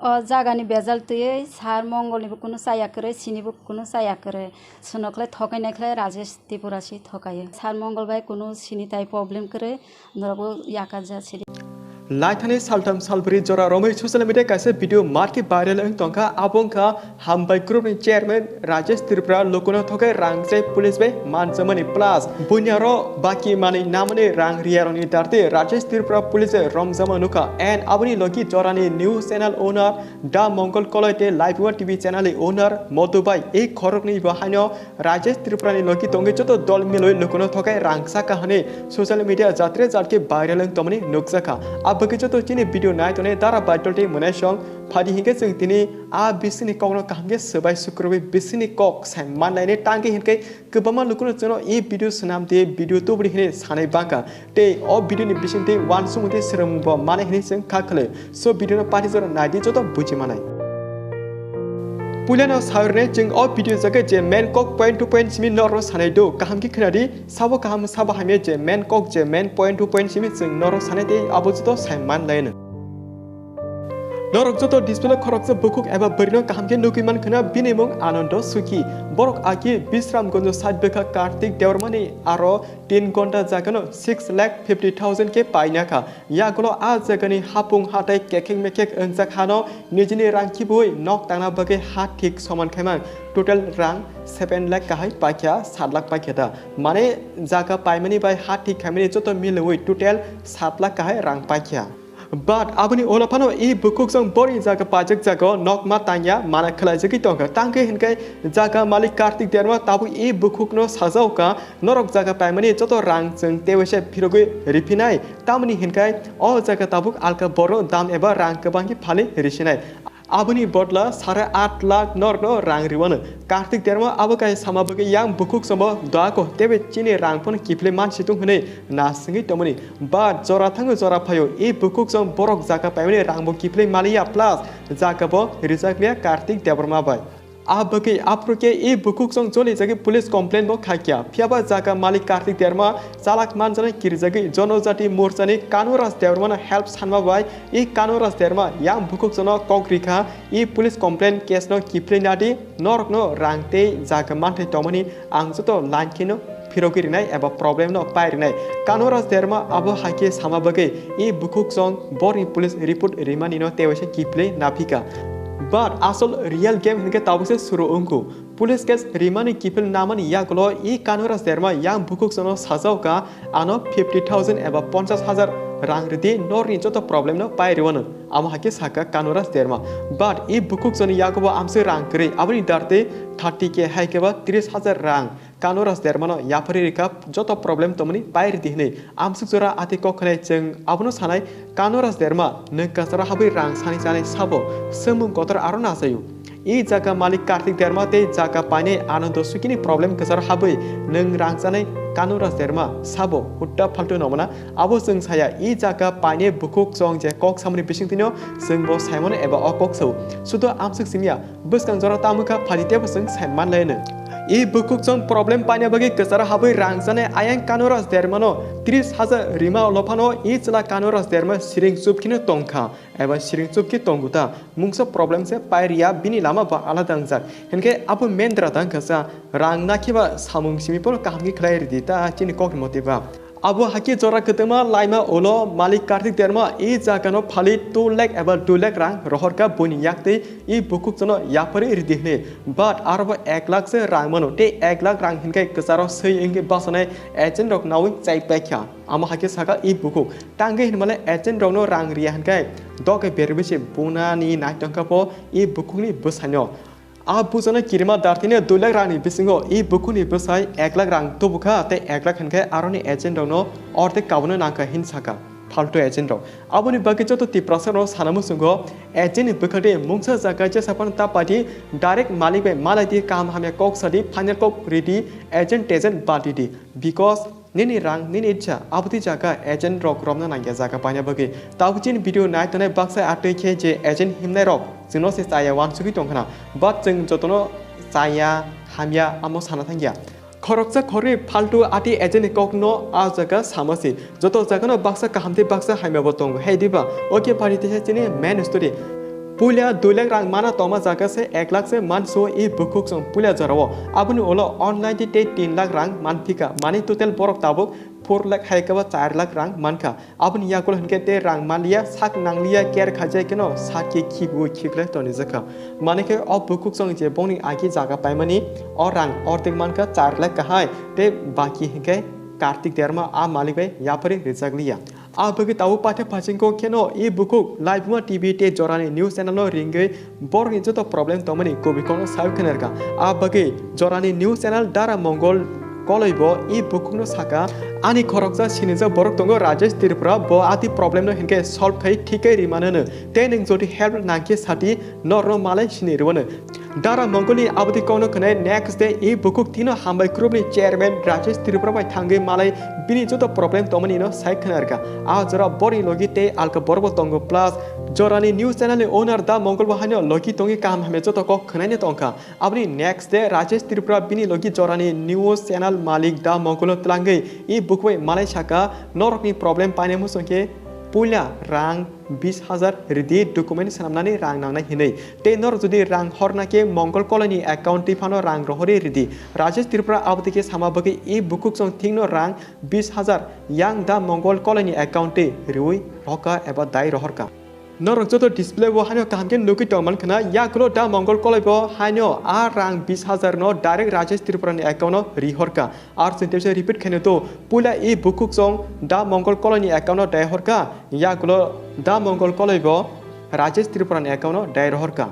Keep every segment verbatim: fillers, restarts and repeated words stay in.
O jagani bejal twiwi sir Mongolnibo kunu chaya kwrwi, sinibo kunu chaya kwrwi. Chwngno khlai thokainai khlai Rajesh Tripura si thokaio. Sir Mongol bai kunu sini tai problem kwrwi, norokbo yakar ja sidi. Laithani saltham salbri jora romwi social media kaisa video marki viral wng tongkha, abo wngkha Hambai group ni chairman Rajesh Tripura lukuno thokai rang chai police bai manjamani plus buini aro baki manwi namani rang riyarokni darte Rajesh Tripura police romjama nukha and aboni logi jorani news channel owner Da Mongol Koloi tei Live One T V channel ni owner Modu bai e khoroknwi bo haino Rajesh Tripura ni logi tongwi joto dol milwi lukuno thokai rang saka hwnwi social media jatre jatke viral wng tongmani nukjakha. Abagwi joto chini video nai tonwi dara baitol tei mwnaisong phadi hinkhe chwng tini a bisingni kokno kaham khe swbai sukrubwi bisingni kok sai manlainai tangwi hinkhe kwbangma lukuno chwngno e video swnam di video tubudi hinwi sanai bangkha. Tei o video ni bisingtwi uansukmung tei swrwngmung bo manai hinwi chwng kha khwlwi. So video no pari jora naidi joto buji manai. Puilano sawi rwnai chwng o video jaga je main kok point to point simi norno sanai do. Kaham khe khwnadi, sabo kaham sabo hamya je main kok je main point to point simi chwng norno sanai tei abo joto sai manlaino. Norok joto display o khoroksa bukhuk eba bwrwino kaham khe nugwi man khwna bini mung Anando Suki. Borok agi Bisramganj side bwkha Kartik Debbarmani aro tin gonta jagano six lakh fifty thousand khe paina kha. Yagulo a jagani hapung hatai kekhek mekhek wngjak hano nijini rang khibui nok tangna bagwi ha thik soman khaimang total rang seven lakh kahai paikha, sat lakh paikha da. Mane jaga paimani bai ha thik khaimani joto milwi total sat lakh kahai rang paikha. But aboni ulo phano e bukhuk jong bori jaga pajak jago nokma tangya mana khwlaijagwi tongkha. Tangkhe hinkhe jaga malik Kartik Debbarma tabuk e bukhukno sajao ka, norok jaga paimani joto rang chwng teiwaisa phirogwi riphinai. Tamoni hinkhe o jaga tabuk alka borno dam eba rang kwbangkhe phali risinai. Aboni bodla sare at lakh norokno rang riwano. Kartik Debbarma abo kaisa sama bagwi yang bukhuk somo doako teibo chini rang phano kiphilwi mansitung hwnwi na swngwi tongmani. But jora thango jora phaio e bukhuk song borok jaga paimani rangbo kiphilwi maliya plus jaga bo rijak liya Kartik Debbarma bai. A bagwi aphuru khe e bukhuk song jolijagwi police complaint bo khaikya. Phiyaba jaga malik Kartik Debbarma chalak manjani kirijagwi Jonojati Morchani Kanuraj Debbarmano help sanma bai e Kanuraj Debbarma yang bukhuk songno kok rikha e police complaint case no kiphilwi nadi norokno rang tei jaga manthai tongmani ang joto line kheno phirogwi rinai eba problem no pai rinai. Kanuraj Debbarma abo hai khe sama bagwi e bukhuk song borni police report rimani no teiwaisa kiphilwi naphika. But asol real game hinkhe tabukse suru wngkhu. Police case rimani kiphil namani yagulo e Kanuraj Debbarma yang bukhuk songno sajao ka ano fifty thousand eba ponchash hajar rang ridi norni joto problem no pai riwano. Amo hai khe saka Kanuraj Debbarma. But e bukhuk songni yagubo amswk rang kwrwi aboni darte thirty K hai khe ba tris hajar rang. Kanuraj Debbarmano yapharwi rikha joto problem tongmani pai ridi hwnwi. Amswk jora ati kok khwnai chwng abono sanai, Kanuraj Debbarma nwng kwcharo habwi rang sani chanai sabo, swngmung kotor aro nachaio. E jaga malik Kartik Debbarma tei jaga painai Anando Sukini problem kwcharo habwi nwng rang chanai Kanuraj Debbarma sabo hutta phaltu nongmana. Abo chwng saya e jaga painai bukhuk chwng je kok samani bisingtwino chwngbo saimano eba o kok sao. Sudo amswk simiya. Bwskang jora tamo kha phadi tebo chwng sai manlaino. E bukhuk chwng problem paina bagwi kwcharo habwi rang chanai ayang Kanuraj Debbarmano tris hajar rima ulo phano e chwla Kanuraj Debbarma siring chup kheno tongkha eba siring chup khe tongo ta. Mungsa problem se pai riya bini lama bo alada wngjak. Hinkhe abo mendra tang kha cha rang nakhe ba samung simi phano kaham khe khlai ridi ta chini kokni mote ba. Abo hakhe jora kwtwma laima ulo malik Kartik Debbarma e jagano phali two lakh eba dui lakh rang rohorkha buini yaktwi e bukhuk chwngno yapharwi ridi hwnwi. But arobo ek lakh se rang mano tei ek lakh rang hinkhe kwcharo swi wngwi bachanai agent rok naui chai paikha. Amo hakhe saka e bukhuk tangwi hinmale agent rokno rang riya hinkhe doke berwi se bunani naitongkha pho e bukhukni bwsaino. A bujano kirima dartine dui lakh rangni bisingo e bukhukni bwsai ek lakh rang tubukha tei ek lakh hinkhe aroni agent rokno ordek kabuno nangkha hin saka phaltu agent rok. Aboni bagwi joto Tiprasa rok sana muchungo agent ni bwkhakni mungsa jaga jesa phano ta paidi direct malik bai malai di kaham hamya kok sadi final kok ridi agent tagent badi di. Because nini rang, nini itsa, aboni jaga agent rok romna nangya jaga paina bagwi. Tabuk chini video nai tongnai baksa atwi khe je agent himnai rok chwngno se chaya wansugwi tongkhna. But chwng jotono chaya, hamya, amo sana thangya. Khoroksa khorwi phaltu ati agent ni kokno a jaga sama se. Joto jagano baksa kaham tei baksa hamya bo tongo. Hei diba, okay, pari teisa chini main story. Puila dui lakh rang mana tongma jaga se ek lakh se manso e bukhuk song puila jorao. Aboni ulo online di tei tin lakh rang manphika. Mani total borok tabuk four lakh hai khe ba char lakh rang mankha. Aboni yagulo hinkhe tei rang manliya, sak nangliya, care khaijai kheno sak khe khibiui khiklai tonijakha. Mani khe o bukhuk song je bongni agi jaga paimani o rang ordek mankha char lakh kahai tei baki hinkhe Kartik Derma a malik bai yapharwi rijakliya. A bagwi tabuk pathe phaisingko kheno e bukhuk Laibuma T V tei jorani news channel no ringwi borokni joto problem tongmani kubui kokno sawi khwnarkha. A bagwi jorani news channel Dara Mongol Koloi bo e bukhukno saka, ani khoroksa sinijak borok tongo Rajesh Tripura, bo ati problem no hinkhe solve khai thik khai ri manano, tei nwng jodi help nangkhe sati norno malai sini rwano. Dara Mongolni aboni kokno khwnai next day e bukhuk tino hambai group ni chairman Rajesh Tripura bai thangwi malai bini joto problem tongmani no sai khwnarkha. A jora bori logi tei alka borbo tongo plus jorani news channel ni owner Da Mongol bo haino logi tongwi kaham hamya joto kok khwnaino tongkha. Aboni next day Rajesh Tripura bini logi jorani news channel malik Da Mongol no twlangwi e bukhuk bai malai saka, norokni problem painai muchungkhe puila rang bis hajar ridi document swnamnani rang nangnai hinwi. Tei norok jodi rang horna khe Mongol Koloi ni account twi phano rang rohorwi ridi. Rajesh Tripura aboni khe sama bagwi e bukhuk song thikno rang bis hajar yang Da Mongol Koloi ni account twi riui rohorka eba dai rohorka. Norok joto display o haino kaham khe nugwi tong mankha na, yagulo Da Mongol Koloi bo haino a rang bis hajar no direct Rajesh Tripura ni account o rihorka. Ar chwng teisa repeat khaino to, puila e bukhuk song Da Mongol Koloi ni account o dai horka, yagulo Da Mongol Koloi bo Rajesh Tripura ni account o dai rohorka.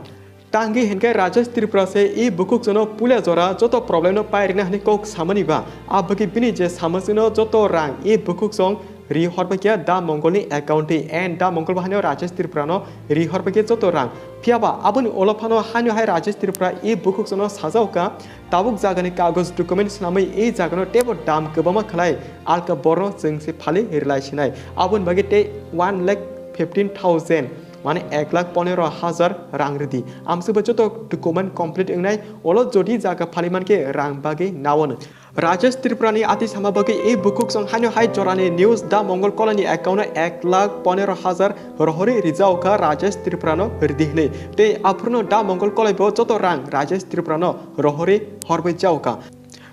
Tangwi hinkhe Rajesh Tripura se e bukhuk songno puila jora joto problem no pairina hwnwi kok samani ba, a bagwi bini je samung sino joto rang e bukhuk song ri horpakya Da Mongol ni account twi and Da Mongol bo haino Rajesh Tripura no ri horpakya joto rang. Phiyaba aboni ulo phano haino hai Rajesh Tripura e bukhuk songno sajao ka, tabuk jagani kagoj document swnamwi e jagano teibo dam kwbangma khlai alka borno chwng se phali rilai sinai. Aboni bagwi tei one lakh fifteen thousand mane ek lakh ponero hajar rang ridi. Amswkbo joto document complete wngnai, ulo jodi jaga phali mankhe rang bagwi naono. Rajesh Tripura ni ati sama bagwi e bukhuk song haino hai jorani news Da Mongol Koloi ni account o ek lakh ponero hajar rohorwi rijao kha Rajesh Tripura no ridi hinwi. Tei aphuru no Da Mongol Koloi bo joto rang Rajesh Tripura no rohorwi horbai jao kha.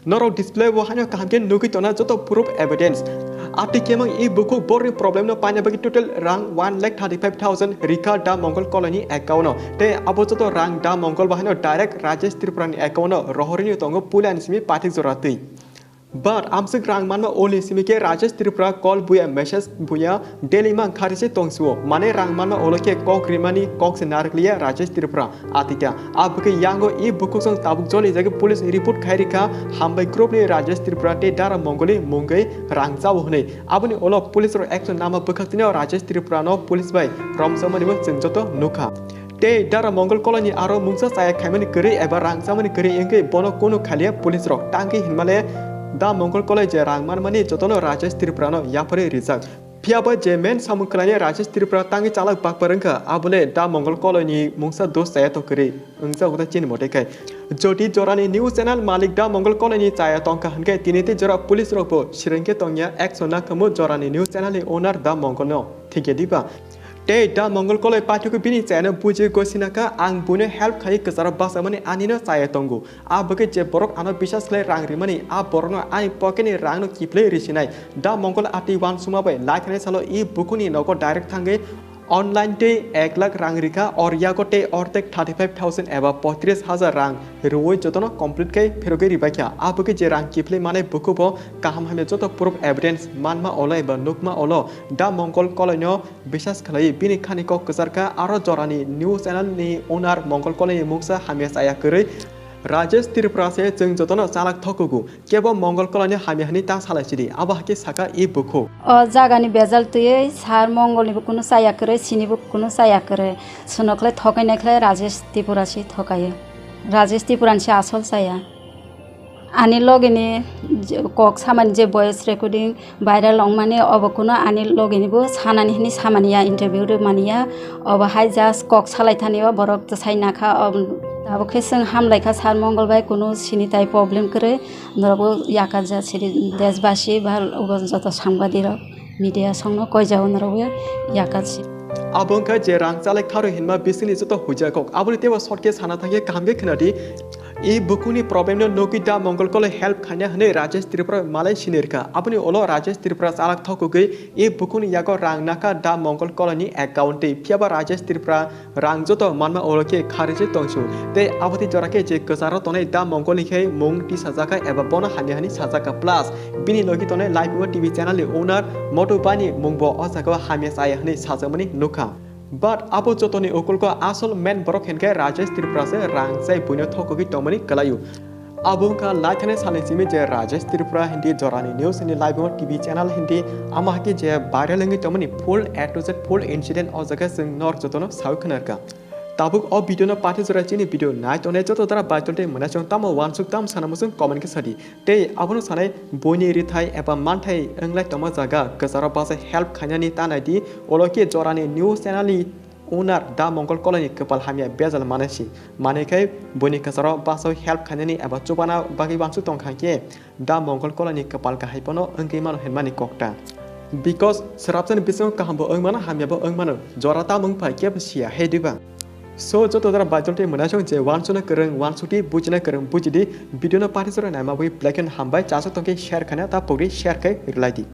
Norok display o haino kaham khe nugwi tona joto proof evidence. Ati kemang e bukhuk borni problem no paina bagwi total rang one lakh thirty five thousand rikha Da Mongol Koloi ni account o. Tei abo joto rang Da Mongol bo haino direct Rajesh Tripura ni account o rohorwi tongo puila ni simi pathik jora twi. But amswk rang manma olni simi khe Rajesh Tripura call buya, message buya, daily mang khari se tongsuo. Mane rang manma olo khe kok rimani kok se narikliya Rajesh Tripura. Atita, abokhe yango e bukhuk song tabuk joli jagwi police report khai rikha, hambai group ni Rajesh Tripura tei Dara Mongol ni mungwi rang chao hwnwi. Aboni ulo police rok action nama bwkhak tini Rajesh Tripura no police bai romjakmani bo chwng joto nukha. Tei Dara Mongol Koloi ni aro mungsa chaya khaimani kwrwi eba rang chamani kwrwi wngwi bono kunu khaliya police rok tangwi hinmale Da Mongol Koloi je rang manmani jotono Rajesh Tripura no yapharwi rijak. Phiyaba je men samung khlainai Rajesh Tripura tangwi chalak bakpar wngkha, abole Da Mongol Koloi ni mungsa dos chaya to kwrwi wngjago ta chini mote khai. Jodi jorani news channel malik Da Mongol Koloi ni chaya tongkha hinkhe tini tei jora police rok bo sirengkhe tongya action nakhamu jorani news channel ni owner Da Mongol no thikya diba? Tei Da Mongol Koloi paithakgwi bini chayano buji gosinakha, ang buino help khai kwcharo bachamani anino chaya tongo. A bagwi je borok ano bisas khlai rang rimani, a borokno ani pocket ni rangno kiphilwi risinai. Da Mongol ati uansukma bai laithani salo e bukhukni nogo direct thangwi online tei ek lakh rang rikha, or yago tei ortek thirty five thousand eba poitris hajar rang rwui jotono complete khai pherogwi ribaikha. A bagwi je rang kiphilwi manai bukhukbo kaham hamya joto proof evidence manma olo eba nukma olo Da Mongol Koloino bisas khlaiwi bini khani kok kwcharkha, aro jorani news channel ni owner Mongol Koloini mungsa hamya chaya kwrwi Rajesh Tripura se chwng jotono chalak thokugo, kebo Mongol Koloino hamya hwnwi ta salai sidi, abo hakhe saka e bukhuk. O jagani bejal twiwi sir Mongolnibo kunu chaya kwrwi, sinibo kunu chaya kwrwi, sunokhlai thokainai khlai Rajesh Tripura se thokaio. Rajesh Tripura ni se asol chaya. Ani logini je, kok samani je voice recording viral wngmani, obo kuno ani logini bo sanani hwnwi samani ya, interview rwmani ya. Obo hai just kok salai thani o borok sai nakha, ob-, abo khe chwng hamlai kha sir Mongol bai, kuno sini tai problem kwrwi norok bo yakar ja siri deshbasi ba obo joto sangbadirok media songno koijao norok bo yakar si. Abo wngkha je rang chalai kharwi hinma bisingni joto huijakok. Aboni teibo short khe sana thangkhe kaham khe khwnadi. E bukhukni problem no nugwi da Mongol Koloi help khaina hwnwi Rajesh Tripura malai sinirkha. Aboni ulo Rajesh Tripura chalak thokugwi e bukhukni yago rang nakha da Mongol Koloi ni account twi. Phiyaba Rajesh Tripura rang joto manma ulo khe kharwi se tongsu. Tei abotwi jora khe je kwcharo tongnai da Mongol ni khe mung tisajakha eba bono hamya hwnwi sajakha. Plus bini logi tongnai Live Memo T V channel ni owner Motu Bani mungbo o jagao hamya chaya hwnwi sajakmani nukha. But abo jotoni ukulgo asol main borok hinkhe Rajesh Tripura se rang chai buino thokogwi tongmani kwlaio. Abo wngkha laithani salni simi je Rajesh Tripura hindi jorani news hindi Live Memo T V channel hindi ama haki je viral wngwi tongmani full A to Z full incident o jaga chwng nor jotono sawi khwnarkha. Tabuk o video no pathi jora chini video nai tongnai joto dara bai tonte mwnai chwng tamo wansuk tam sana muchung comment khe sadi. Tei abono sanai buini rithai eba manthai wnglai tongma jaga kwcharo basa help khainani ta naidi, ulo khe jorani news channel ni owner da Mongol Koloi ni kwpal hamya bejal manai si. Manwi khai buini kwcharo basa help khainani eba chubana bagwi wansuk tongkha khe da Mongol Koloi ni kwpal kahai bono wngwi mano hinmani kokta. Because swrapsani bisingo kahambo wng mano hamyabo wng mano, jora tamo wng phai kebo siya he diba. So joto dara baichol tei mwnasong je wansukna kwrwng wansukdi, bujina kwrwng bujidi, video no pathi jora naima bagwi belai kheno hambai, chasok tongkhe share khaina ta pogri share khai rwlaidi.